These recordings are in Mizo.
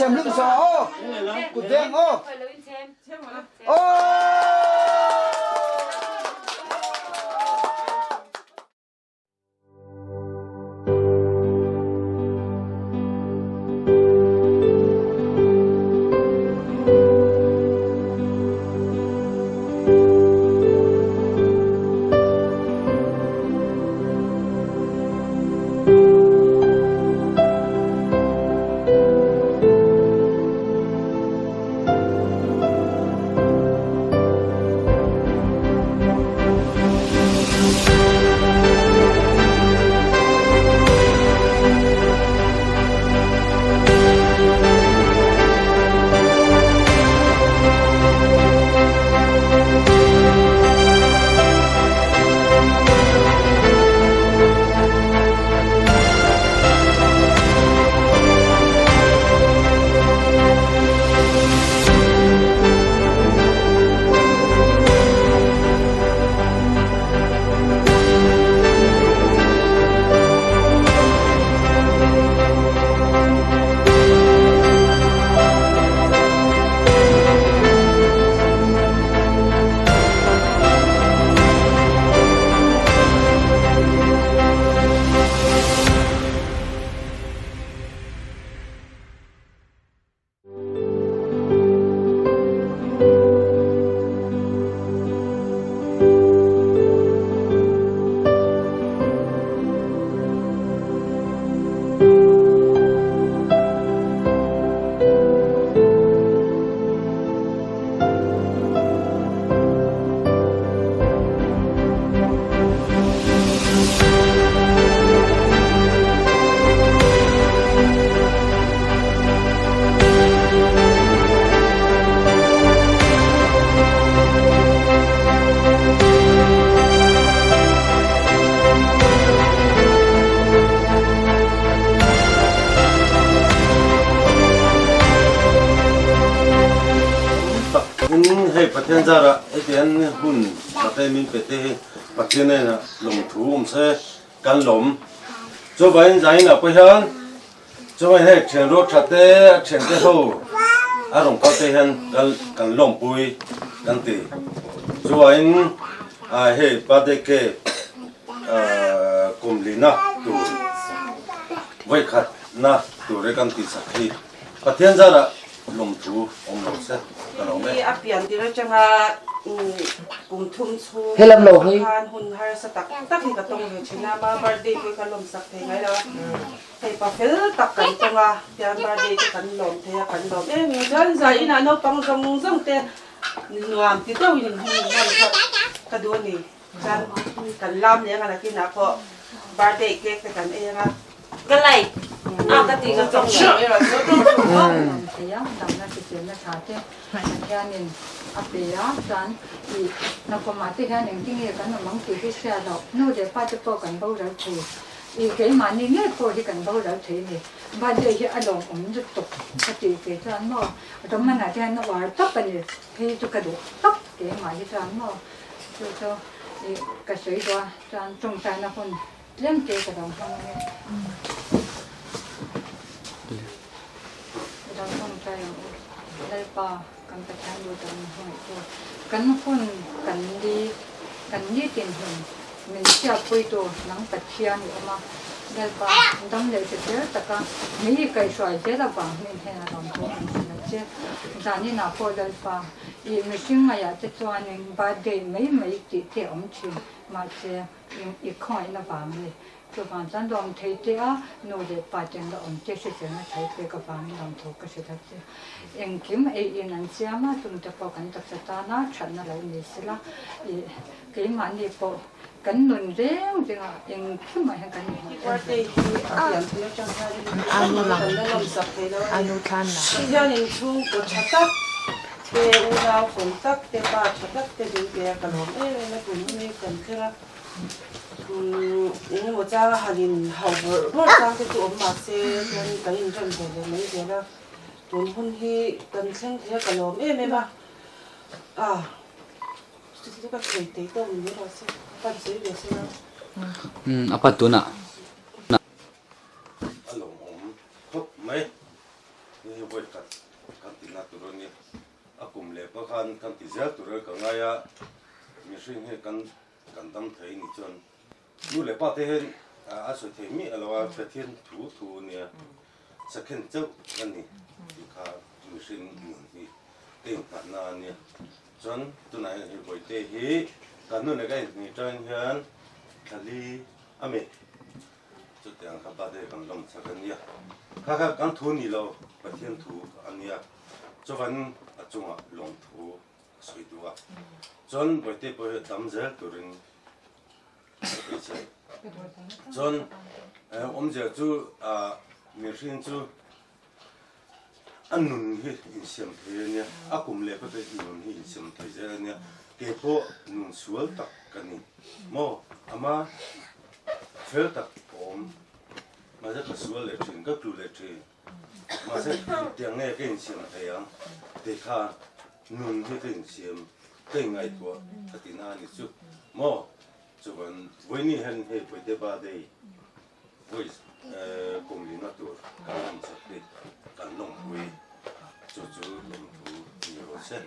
Chhem hlum so aw. Kut veng aw. Aw. In hei Pathian zarah hetiang hun tha te min pe te hi Pathian hnenah lawmthu awm se kan lawm. Chuvangin zainah pawh hian Chuvangin hei thian ruak tha te a thian te ho a rawn kal te hian kan lawmpui kan ti. Chuvangin hei birthday cake kum lina tur vawikhat na tur e kan tihsak hi Pathian zarah Lawmthu awm lo se ka lo e. A pian tir atanga kum thum chhung Helam lo hi. Khan hun harsa tak tak hi ka tawng ve thin a, ma birthday pawh hi ka lawmsak thei ngai lo a, hei pa fel tak kan tawng a, tian birthday te kan lawm thei a, kan lawm em em a, chuan zai inah naupang zawng zawng te nuam ti deuhin in hmun hman kha ka duh a ni, chuan kan lam leh anga nakinah pawh birthday cake te kan ei anga. Ka like a ka ti ka tawng Thei a, damna hriselna tha te Pathianin a pe a, chuan i hnakawmah te hian engtinge kan awm ang tih hi hria loh, nu leh pa te pawh kan boral thei, i keimahni ngei pawh hi kan boral thei a ni. Birthday hi a lawmawm lutuk ka tih ve chuan maw Roman-ah te hian a uar tawp a ni, phei chu ka duh tawp keimah hi chuan maw chu chu i ka sawi duh a, chuan tawngtaina hun Tlem te ka lo hmang ange. Ka lo tawngtai ang u. Lalpa kan Pathian duh tak min hmangaih tu. Kan hun kan ni kan nitin hun min hriatpui tu nang Pathian i awm a. Lalpa dam leh che zel taka mi i kaihhruai zel avang hmin hian a rawn haw ang si lo che. Zaninah pawh Lalpa i mihring ngaihah te chuanin birthday mai mai tih te a awm thin. Mahse I khawngaihna vang a ni. Chuvang chuan lawm thei te a, nu leh pa ten la awm te hriselna thai pek avangin lawm thu ka hre that che. Engkim ei in an siam a, chung te pawh kan taksa tana thatna lo ni sela, i keimahni pawh kan nun reng reng a, engkim ah hian kan inhmuh theih a. Te unau fel tak te, pa tha tak te min pe a, ka lawm em em a, tun hun hi kan thleng a, eng emaw changa han in hauh bawrh bawrh chang te chu awm mah se chuan kan inrem ve leh mai zel a, tun hun hi kan thleng thei a, ka lawm em em a, a chuti chu ka thei tei tawk ni mai rawh se, ka pan sawi ve se la. Umm a pan tunah. A lawmawm khawp mai. vawi khat kan ti na tur a ni. A kum leh pawh khan kan ti zel tur a ka ngai a, mihring hi kan kan dam thei ni chuan nu leh pa te hian a sawi thei miah lo a, Pathian thu thu a nia, sakhen chauh a ni tih kha mihring nun hi ka innghatna a nia. Chuan tunah hian hei Bawihte hi kan nu leh ka inhnih tangin hian thla li a mi. Chutiang kha birthday kan lawm chak a nia. Kha kha kan thu ni lo, Pathian thu a nia. Chuvan a chungah lawmthu a sawi duh a. Chuan Bawihte pawh hi dam zel turin ka beisei. Chuan awmzia chu mihring chu a nun hi insiam thei a nia, a kum leh pawh te nun hi insiam thei zel a nia. Kei pawh nun sual tak ka ni maw? Ama fel tak ka awm, mahse ka sual leh thin, ka tlu leh thin. Mahse engtiang nge ka insiam thei ang tih kha nun hi ka insiam, ka inngaihtuah ka ti na a ni chu maw? Chuan vawiini hian hei Bawihte birthday vawi kum lina tur kan lawm chak hi kan lawmpui chu chu lawmthu ni rawh se.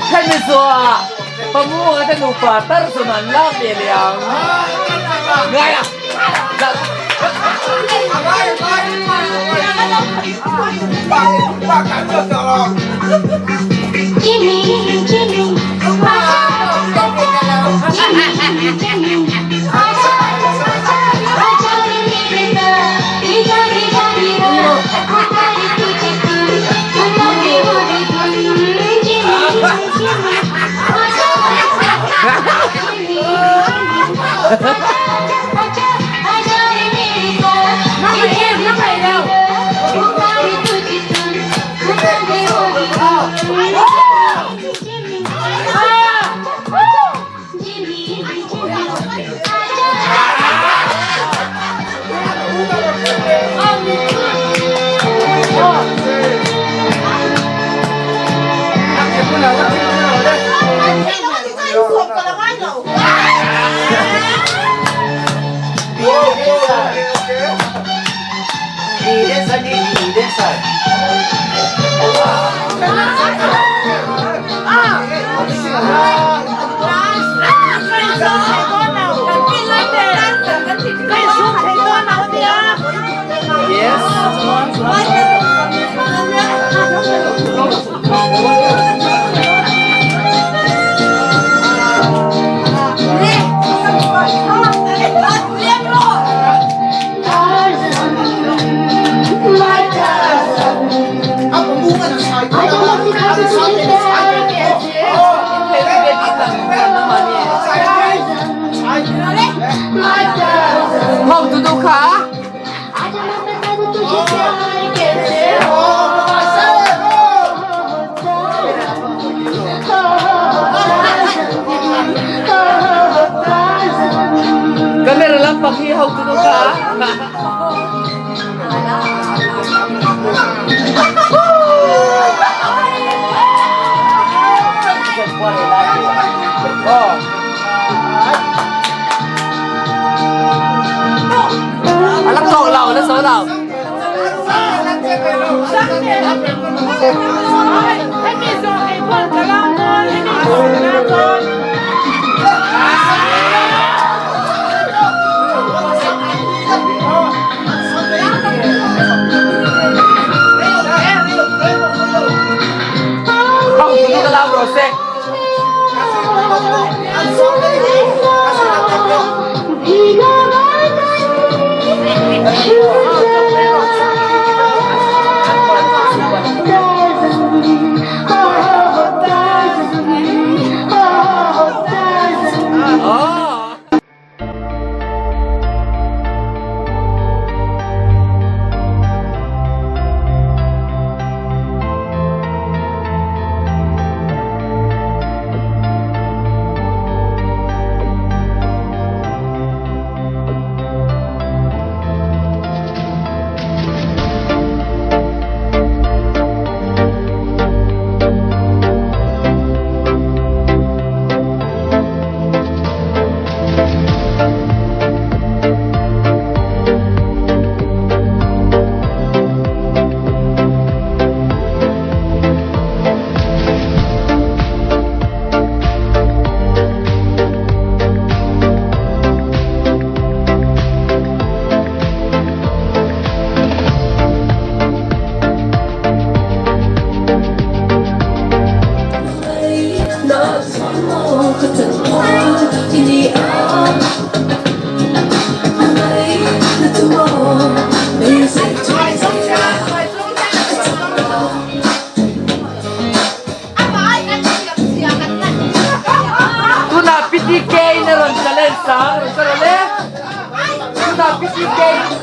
Hemi zuah pamuanga te nupa tar chuan an lak ve leh ang. Ngai a. Camera lampang hi hotu nu kha. Alang tawk lo, na so lo. Không, chúng ta lao rồi xe. PTK in a rawn challenge sang rawn ka rawn e. Tunah PTK in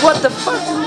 What the fuck?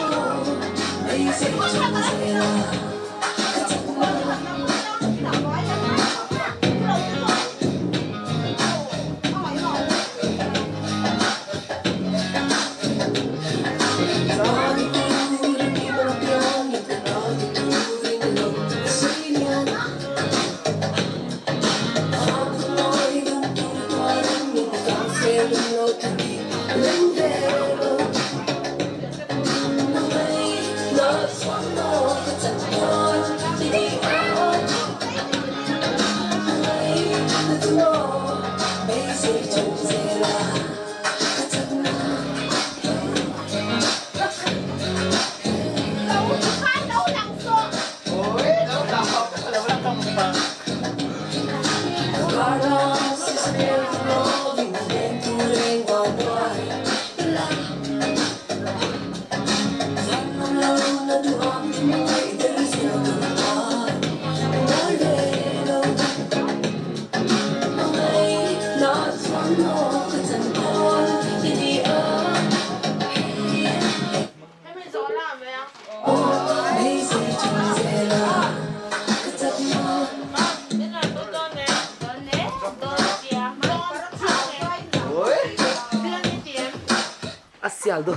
A sial deuh.